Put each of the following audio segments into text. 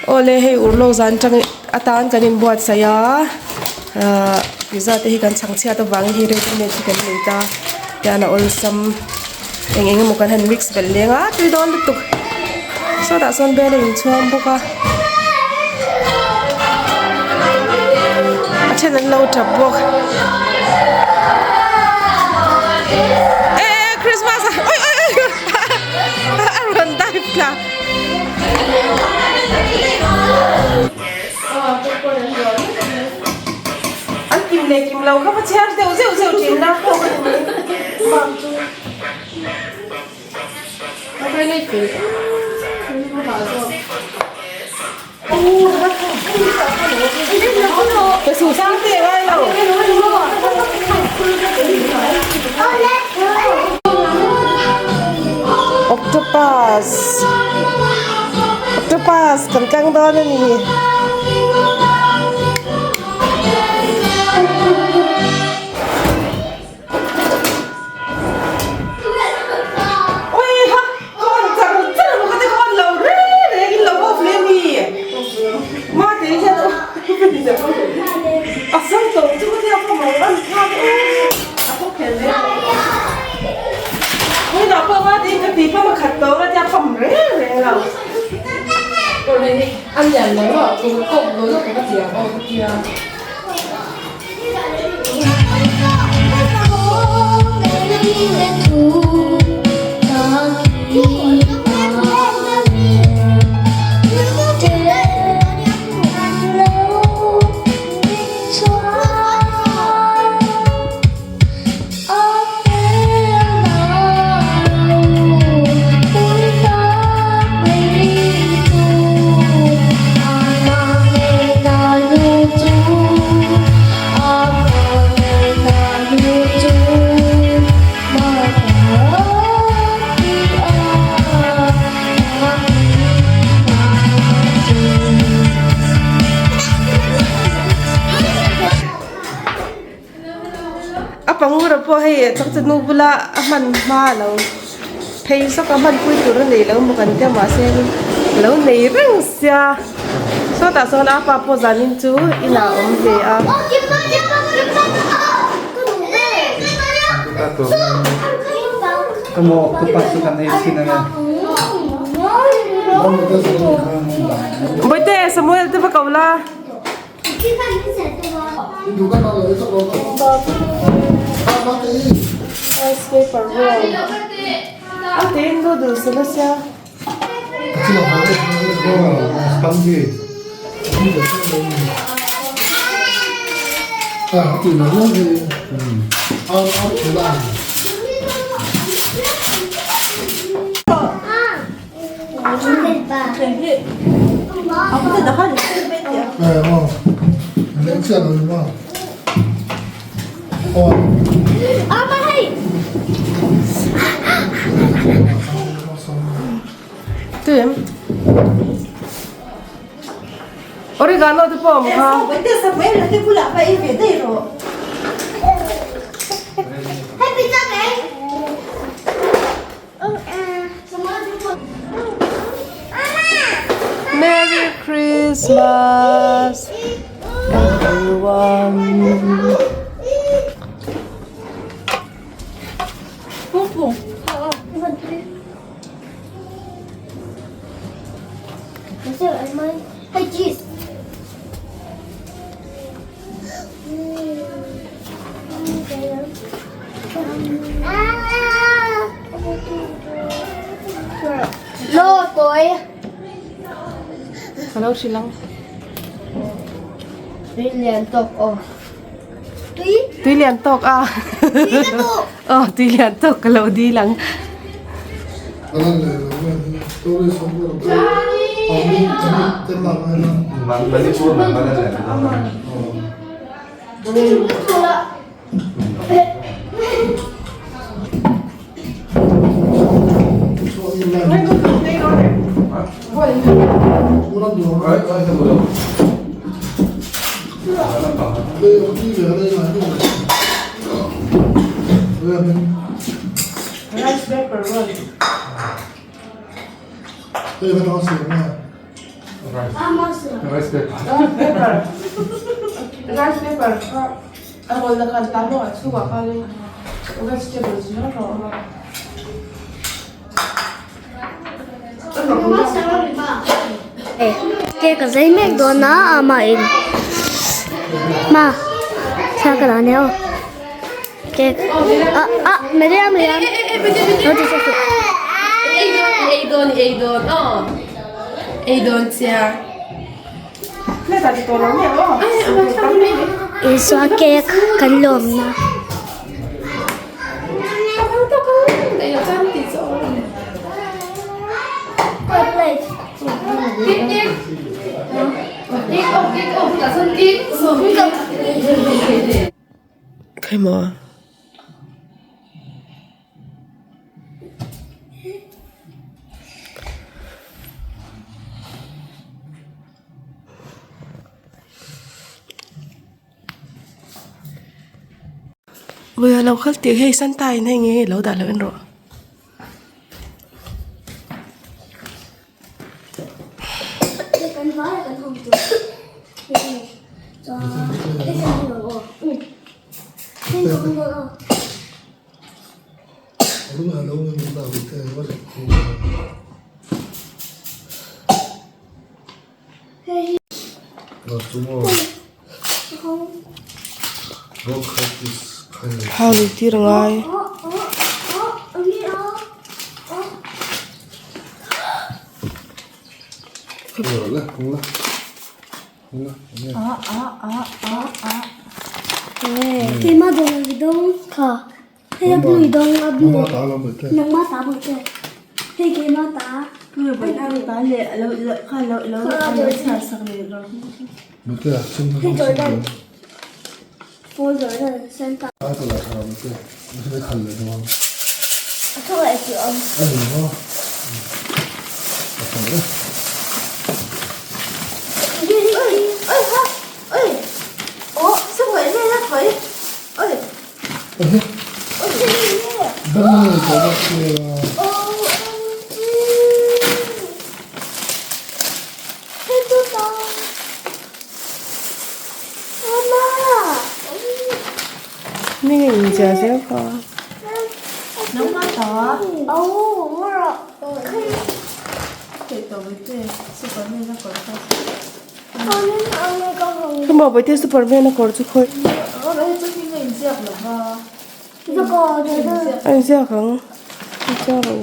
Awle hei urlawk zan tang atan kan inbuatsaih a ahh pizza te hi kan chhang chhiat avangin hei ready made hi kan nei ta tian a awlsam eng eng emaw kan han mix belh leng a tui dawn lutuk sawtah sawn bel a inchhuang bawk a a then an lo tap bawk eh eh christmas a oi oi oi a rawn dive thla. An kim leh kim lo kha va chhiar deuh zeuh zeuh thin na pawh ka ni mai bak chu Ka su sang te ngai lo. Octopus Octopus kan kang dawn a ni. Ui ha ka on char char emaw ka ti ka on lo reng reng in lo off leh a mi ma te hian a sam tawh chu ka tia ka mang an thlak a pawk hel leh tunah pawh ma te ka ti pam a khat tawh a tia pam reng reng lo. A lian lo a kum kawp lo zawk ka ti ang aw ka tia. A pangura pawh hei changchanu bula a hman hma a lo phei zawk a hmanpui tur a nei lo maw kan tia mahse a lo nei reng sia sawtah sawn a pa pawh zanin chu inah a awm ve a. Bawihte Samuel te va ko la. Rice paper roll a te in noodles a la sia. Oregano te pawh a awm kha. Merry Christmas everyone. Ka lo hrilh ang. Tui lian tawk aw. Tui? Tui lian tawk a. Aw tui lian tawk ka lo dil ang. Rice paper roll. Rice paper. Paper. Rice paper kha a roll na khan ta maw a chhungah khanin vegetable chi hrang hrang a awm a. Cake a zei mek dawn a amah in ma thla ka la nia aw cake ah ah Miriam Miriam lo ti sek suh. Ei dawn ei dawn aw ei dawn chia. Isua cake kan lawm na. Khawimaw. Vawi a lo kal tih hei Santa in hei nge lo dah loh en rawh. Thau lui tir a ngai. Hei a blue dawng a blue nangma ta bawk che hei keima ta hei Jordan Paul Jordan Santa a thawk leh tih awm. Ni nge in zia zel kha. Khama Bawihte Superman a kawr chu khawi a inziak ang inziak ang.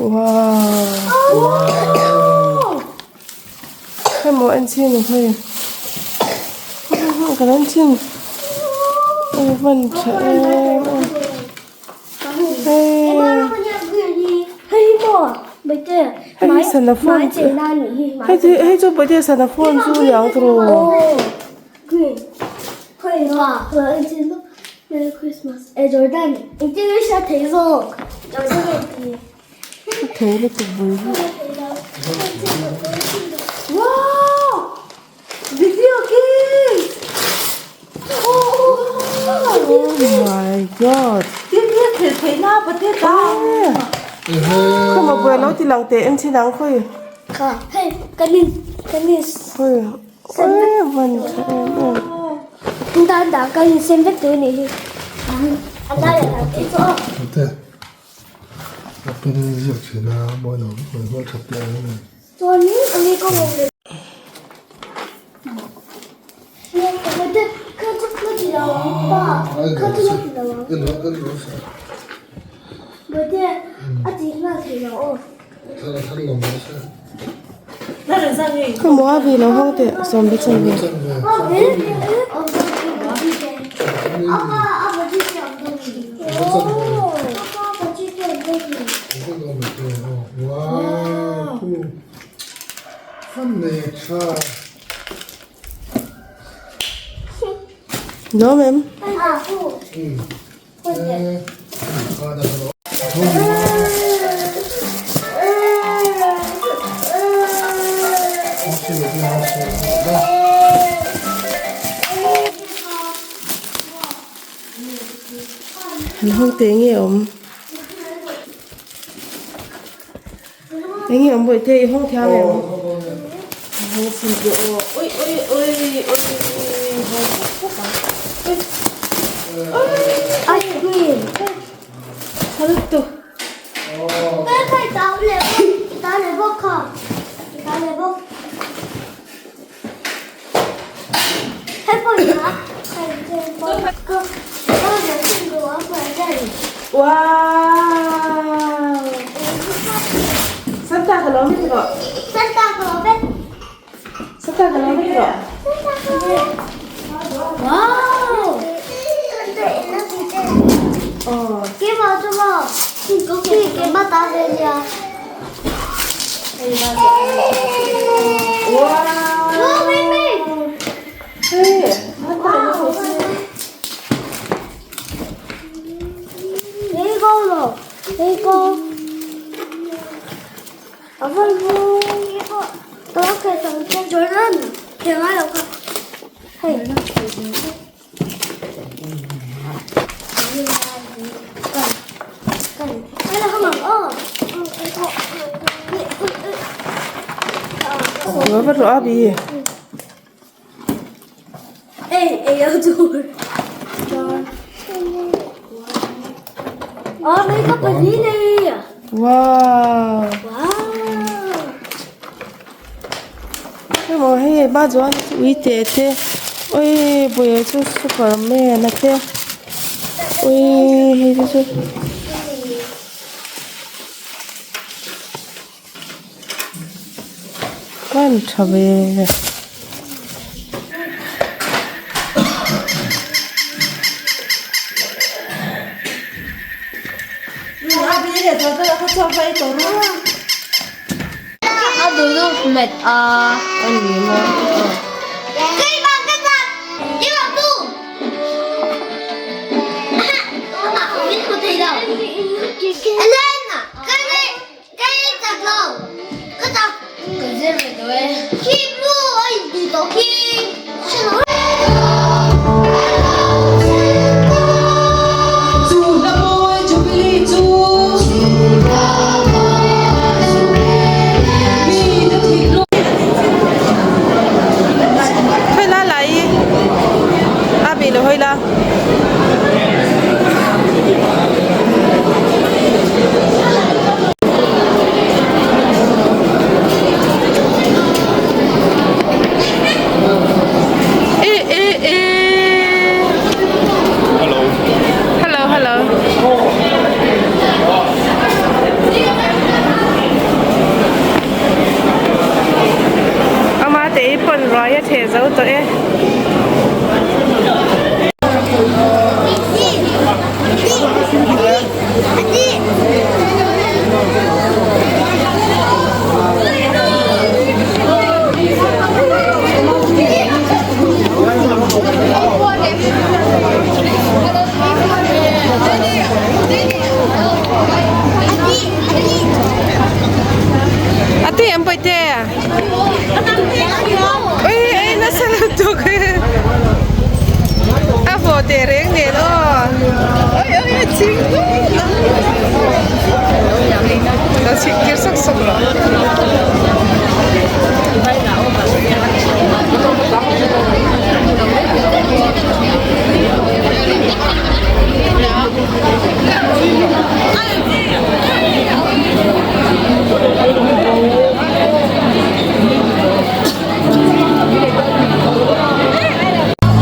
Wow hemaw en chin a hei kan en chin a van tha em em hei sana phone hei chu hei chu pawh sana phone chu niang tawh Thei lutuk bul hi. Wow! Video game! Oh my god! Khawma buai lo ti lang teh en chin ang khawi. Khawi oi van tha em em. A pen in ziak thin a mawi lo mawi hmel that teh ang em. Khawmaw a vi lo hawng teh sawm be chanve. Lawm em? An ho teh nge awm eng nge awm bawih te i hawng thiam em hawng chhin teh aw ui ui ui ui hawng khawp ang Ice cream. Tha lutuk. Wow! Santa ka lawm e tiraw? Santa ka lawm e. Santa ka lawm e tiraw? Wow! Aw. Wow! Hey, Santa Ro va ro a bi. Wow. Hemaw hei ba chuan ui te te ui buai chu superman a te ui hei te chu. Kan tha ve. Hawila lai a bih lo hawila. Hello. Hello, hello. Ama te i pawn ruai a theh zo tawh e. A tui em bawihte? Ui ei nasa lutuk a vawh teh reng nen aw ui ui a ching lo chhik tir sawk sawk rawh.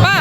Pa!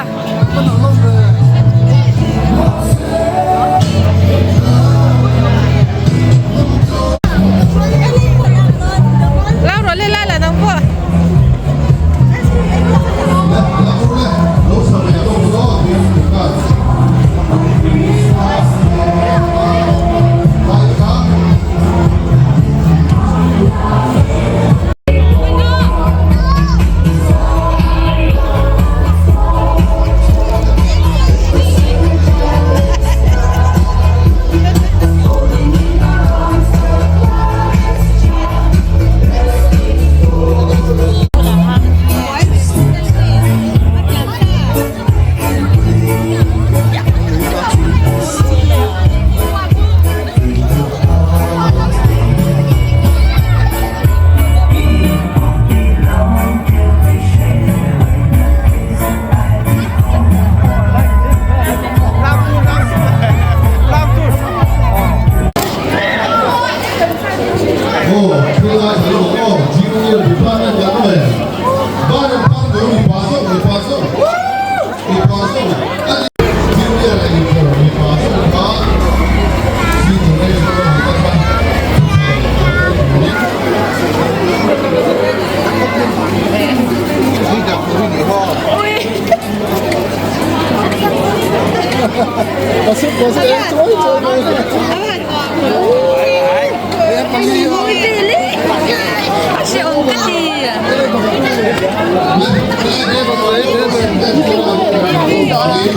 Le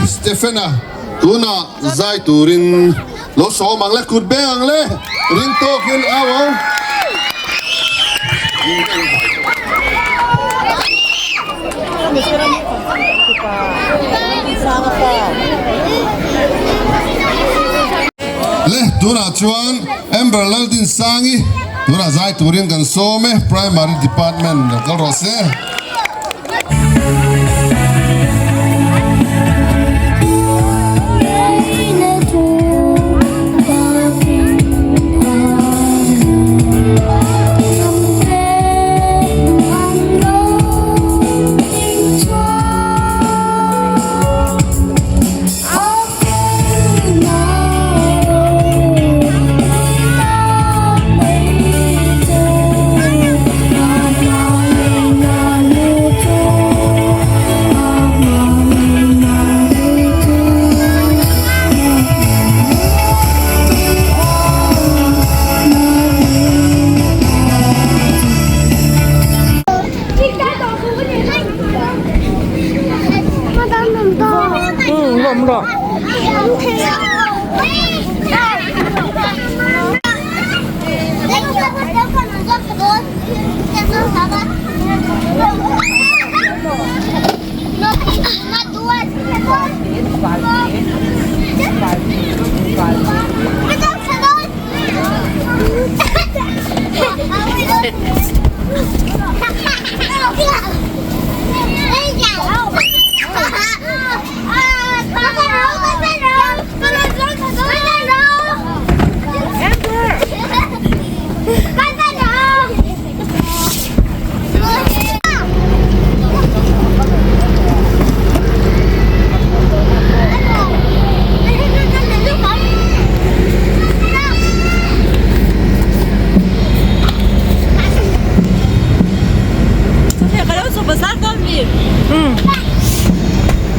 Stephena tunah zai turin lo sawm ang le kut beng ang le ring tawk hian au ang. Le tunah chuan Amber Laldinsangi tunah zai turin kan sawm e Primary Department lo kal rawh se.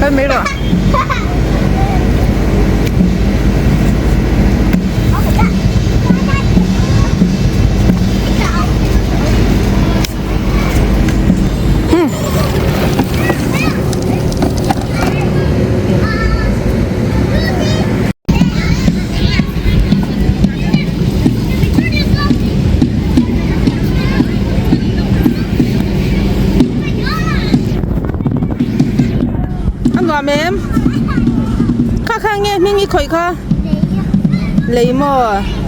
Kal mai rawh. A nuam em? Kha kha nge hming i khawih kha? Lei maw?